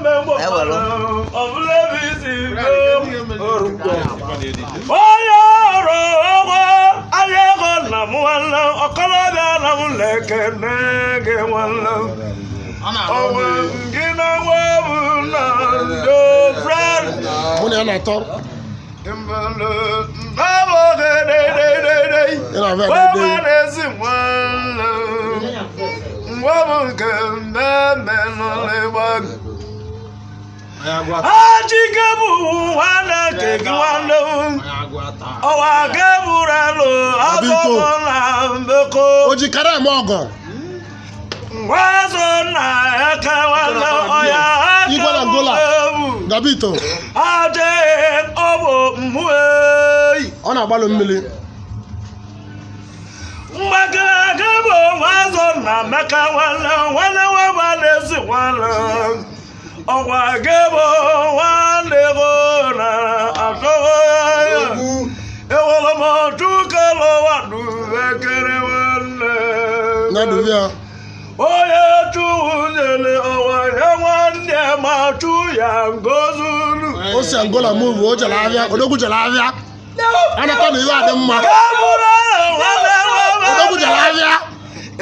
Ewelu. Onye ọrụ ọgwọ ahịa ego nna m nwanne ọkọlọbịa na m na-ekene gị nwanne onwe gị na nwa bụ na ndị fred. Mụ na ya na-atọ. Ị na-abịa dede. Na-ezi nwanne nwa m nke mmemme nọ n'ịgba. Ajike bụ nwanne nke gị nwanne m ọwa geburu elu azọbụ na mbeko. O ji kara eme ọgọ. Nwazo na eke nwanne ọya. Igwe na Angola. Ebu Gabito. aje ọ bụ mmụọ eyi. Ọ na-agbalụ mmiri. Mgbakere bụ nwazọ na meka nwanne nwanne nweba na-esi nwanne ọkwa gị bụ nwanne go na atọghị ya ewere m otu kelụwa dubekere nwanne. Na-edubi ya. Onye chuwunyere ọwa ya nwanne ma chu ya ngozulu. O si Angola move, o jere ahịa, odogwu jere ahịa. Anata na ihe adị mma. Gabụrụ nwanne nweba. Odogwu jere ahịa.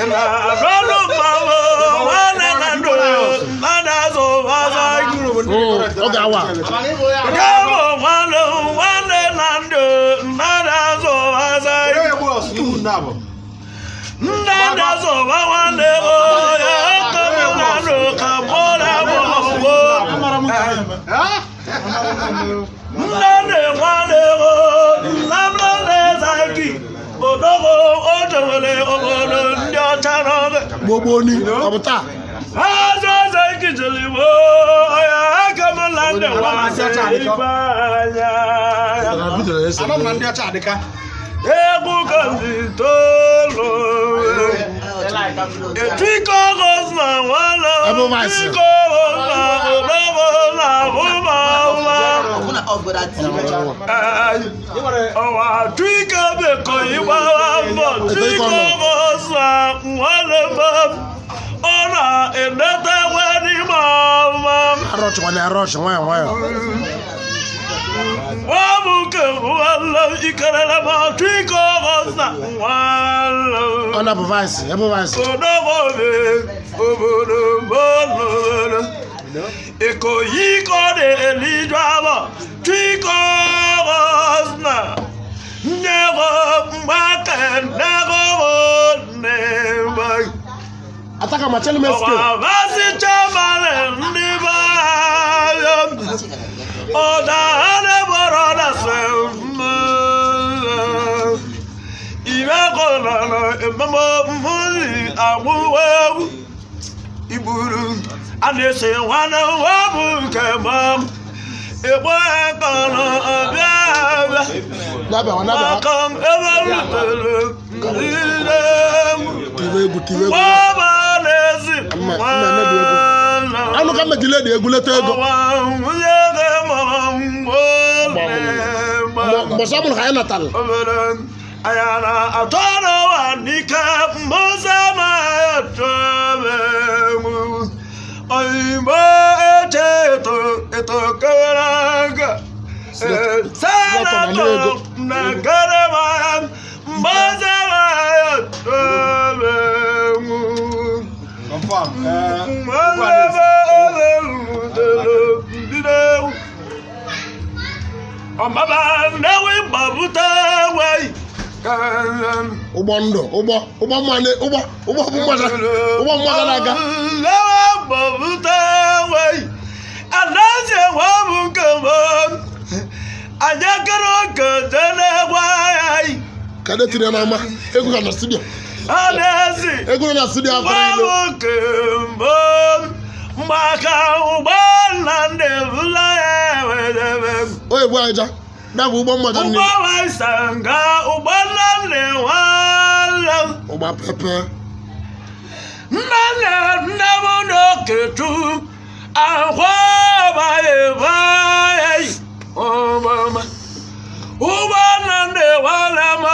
Ị na-arọlụ mmanwụ nwanne na ndụ mmadụ azụ azụ. Ọ ga-awa. Gabụ nwanne nwanne na ndụ mmadụ azụ azụ. Nne na azụ nwanne bụ ya kemụ na ndụ ka mụ na bụ ọgwụ. Nne na nwanne bụ nna m na eze odogwu o jewere obodo ndị ọcha n'oge. Gbogbo ni, ọ bụ taa. Azaza ikijili wo ọya aka m na ndị nwasị ibe anya. Egwu ka m ji tolu. Etiko gosma nwanne. Ebe vice. Etiko gosma odogwu na ụma ụma. Ọbụna ọgọdọ tii. Ọwa twike beko ịgbara mbọ twike gosma nwanne m. Ọ na-enete nwe n'ime ọma. Arọchị nwanne, arọchị nwayọ nwayọ. Nwabuke nwanne ikerere ma twike gosma nwanne. Ọ na-abụ vice, ebe vice. Odogobe obodo mbọlọlọ. Ìkòyí kọ́ de eliju abọ twike gosma. Nyego mgbake nego nne. Ataka ma chelu m SK. Ọwa basi chamale ndị be anyị. Ọ̀dà àdébọ̀rọ̀ dàsẹ̀ mọ́. Ìbẹ́ kò lọ́nà ìmọ̀mọ́ mọ́lì àwúwẹ́wù. Ìgbùrù àdèsè wọn wọ́n bù kẹ̀mọ́. Ìgbọ́ ẹ̀kọ́ lọ ọ̀bẹ́ ẹ̀bẹ́. Na-abịa wa, na-abịa wa. Ọkàn ẹ̀bẹ̀ lùtẹ̀lẹ̀ nílẹ̀. Tiwe egwu, tiwe egwu. Wọ́n bá lè sí Mma, mma, nne dị egwu. Anụ ka mmegide dị egwu leta ego. Mbọsị amụrụ ka anyị natara. Ọmọba ndewi gbabute wei. Ụgbọ ndụ, ụgbọ, ụgbọ mmanụ, ụgbọ, ụgbọ bụ mmadụ, ụgbọ mmadụ na-aga. Ndewi gbabute wei. Anaeze nwa bụ nke m. Anyakere oke jene gwa ya. Ka ndị tiri ya n'ama, egwu ka na studio. Anaeze. Egwu nọ na studio afọ Nwa niile. bụ nke mbụ. Maka ụgbọ nna ndị bụla ya ewedebe. O egbu anyị ja. Na bụ ụgbọ mmadụ Ụgbọ niile. waisanga ụgbọ nna nne nwanne m. Ụgba pepe. Nne nne nne m n'oketu akwa baye baye ọmụma. Ụgbọ nna nne nwanne m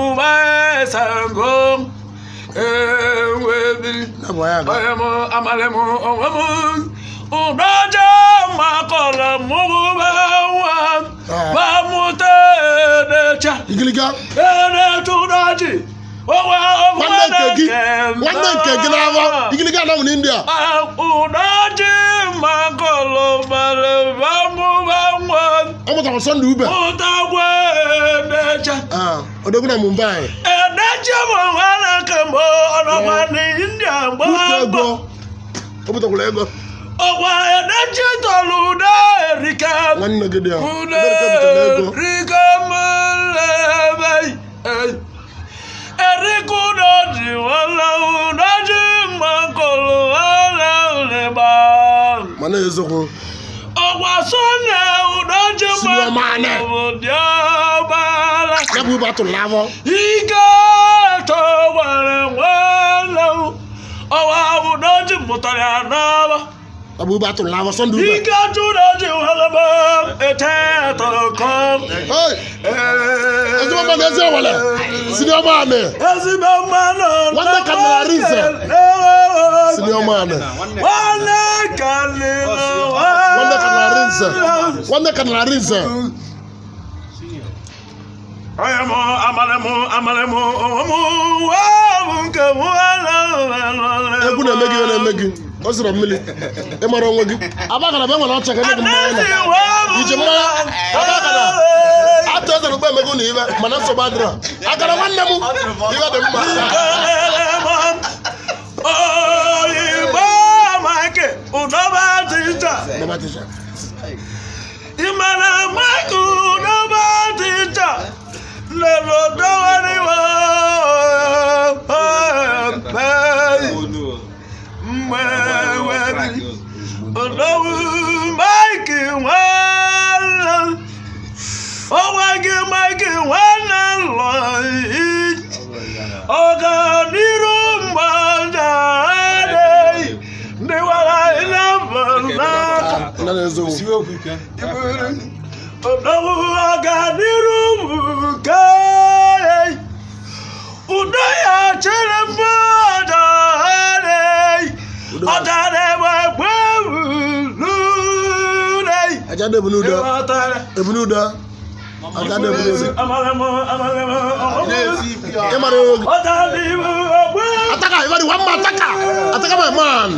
ụgbọ sango enwebili. Na bụ anyị aga. Onye m amalị m onwe m ụdọje makọrọ mụba nwa bamụta edecha Igiliga. edetụdaji ọwa Nwanne nke gị. Nwanne nke gị n'afọ. Igiliga anọ m n'India. Ụdaji makọrọ mere bamụba nwa Ọ mụtara Sunday Ube. mụtakwa edecha. Ah, odogwu na Mumbai. Edecha bụ nwanne kemgbe ọnọkwa n'India Bute gbaa ego. O butekwara ego. Ọkwa edechi tọrọ ụda erika. Nwanne gị dị ya. Ude Ebere ka butere ego. erika mlebe. Erika ụda ji wala ụda ji makọrọ wala leba. Mana eziokwu. Ọkwa Sọnde ụda ji Senior man. makọrọ dị ọbara. Ya bụ ube atụrụ n'afọ. Ike tọgbara nwanne ọwa ụda ji mụtara ya n'aba. Ya bụ ube atụrụ n'afọ Sunday Ube. Ike tụrụ ji welebe ete tọkọ. Hey! Ezigbo mmadụ ezi owele. Senior man. Ezigbo mmadụ. Nwanne ka nara Arinze. Senior man. Nwanne ka nara. Nwanne ka nara Arinze. Nwanne ka nara Arinze. Ayamụ amalịmụ amalịmụ ọmụ wabụ nke mụ. Egwu na-eme gị ihe na-eme gị. O zoro mmiri. Ịmara onwe gị. Abakana bụ enwere ọcha ka eme gị mmanya na. Ije mmanya. Abakana. Atụ eze na ukpe emego na ibe mana nsogbu adịrọ. Akara nwanne m. Ibe dị mma. Oyigbo Mike Udoba tija. Mama teacher. Imana Mike Udoba tija. Lelo dọwariwo. Mgbe Odowu Mike nwanne. Ọnwa gị Mike nwanne lọ ọganiru mgbada ndị wara ile mba n'aka. Nna na-eziokwu. Odowu ọganiru nke udo ya chere mmadụ ọdara egbe gbewuru. Aja dị ebunu udo. Ebunu udo. Aja dị ebunu udo. Ịmara onwe gị. Ọdara ibu ogbe. Ataka, everybody, one man, ataka. Ataka my man.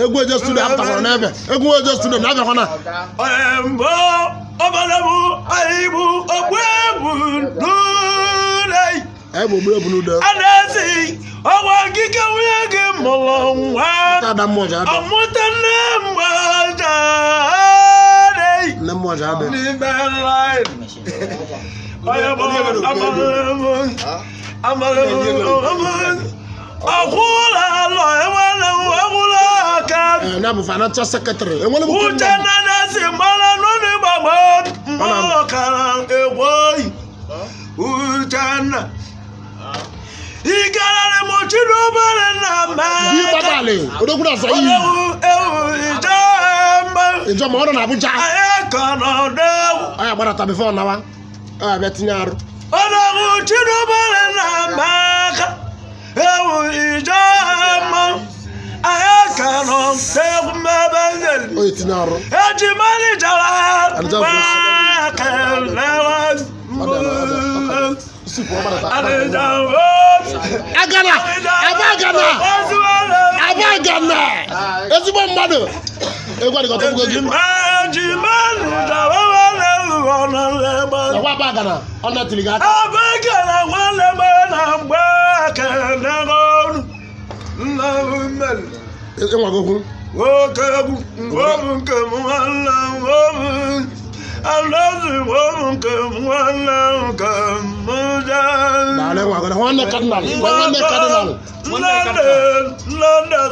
Egwu eje studio apụtakwara n'ebe. Egwu eje studio na-abịakwa na. Anyị bụ ogburu ebunu udo. Ata ada mmụọ ji adị. Nne mmụọ ji adị. Ọkwụla alọ enwere ọkwụla aka. Ee, ya bụ financial secretary. Enwere m Uche kingdom. nana si mara n'ụlọ gbagba mma ọkara egwoyi. Uchenna. Ikararị m Chinubere na Bi Mmeka. gbabalị. Odogwu na Zaire. Ewu ewu ije mba. Ịjọ ma ọ nọ n'Abuja. Anyị ka nọ n'ewu. Ọ ya gbadata before nawa. Ọ ya bịa tinye arụ. Ọnọgụ Chinubere na Mmeka. Ewu ije mma. Anyị ka nọ n'ewu mmebe nzeli. Ọ ya tinye arụ. Eji manijara Anija gbakelewa. Ọ dị ala, ọ dị ala, ọ dị. Isi pụọ gbadata. Anija Agana! Abagana! Abagana! Ezigbo mmadụ. Egwu adịghị ọtọ gị. Eji manijara nwanne Nakwa Abagana. Ọ na-etiri gị aka. Abagana nwanne m na mgbakelewa nna m mere. Ịnwago okwu. Nwoke bụ nwoke nke m nwanne m nwoke alazi nwoke nke m nwanne m nke m jee. Daalụ ịnwago. Na nwanne kadinal. Nwanne kadinal. Nne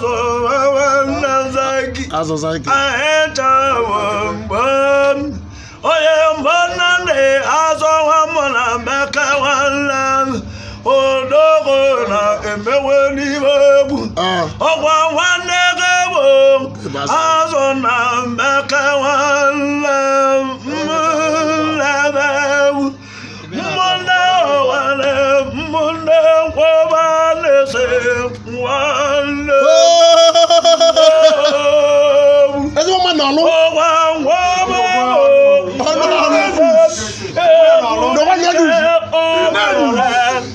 zọrọ nne zaki. Azụza ike. Ahịchawo mgbe m onye mbụ nne azọwa mụ na mmeka nwanne m odogwu na-emewe n'ime egwu. Ee. Ọkwa nwanne gị bụ azụ na mmeka nwanne m nlebewu mụ na ụwa na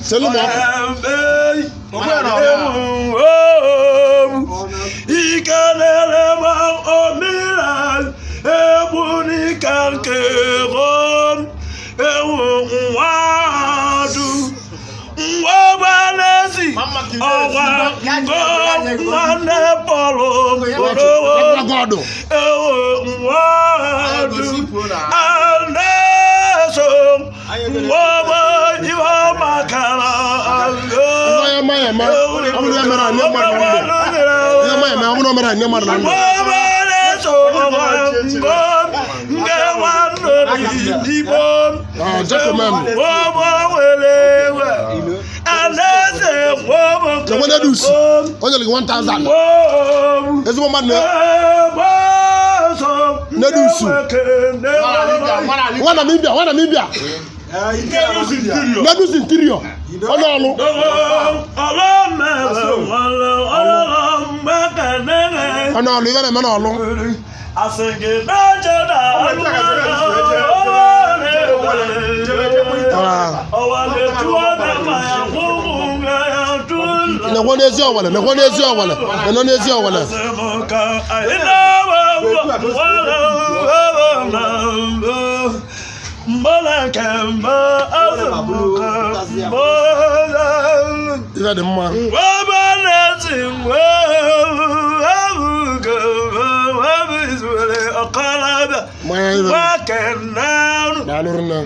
Selu m ọkụ. Ọwa ngo nwanne Pọlụ mkpụrụ Gọdụ. ewo nwadu aneso nwobo iwe makara ngo Ihe mmanya eme, ọ bụrụ ya mere anyị mmadụ na ndụ. Ihe mmanya eme, ọ bụrụ mere anyị mmadụ na ndụ. nwobo neso ngo nge nwanne n'igbo Ah, gentleman. nwobo nwere ewe aneze nwobo Lekwe Nedus. O nyere gị 1000. nwobo Ezigbo mmadụ na Nedusu. Nwa Namibia, nwa Namibia. Nedus interior. Onye ọlụ. Onye ọlụ, ibe na-eme n'ọlụ. Ah. Nekwe n'ezi ọwele, nekwe n'ezi ọwele, nekwe n'ezi ọwele. Ibe dị mma. Mmanya ibe. Daalụ rinne.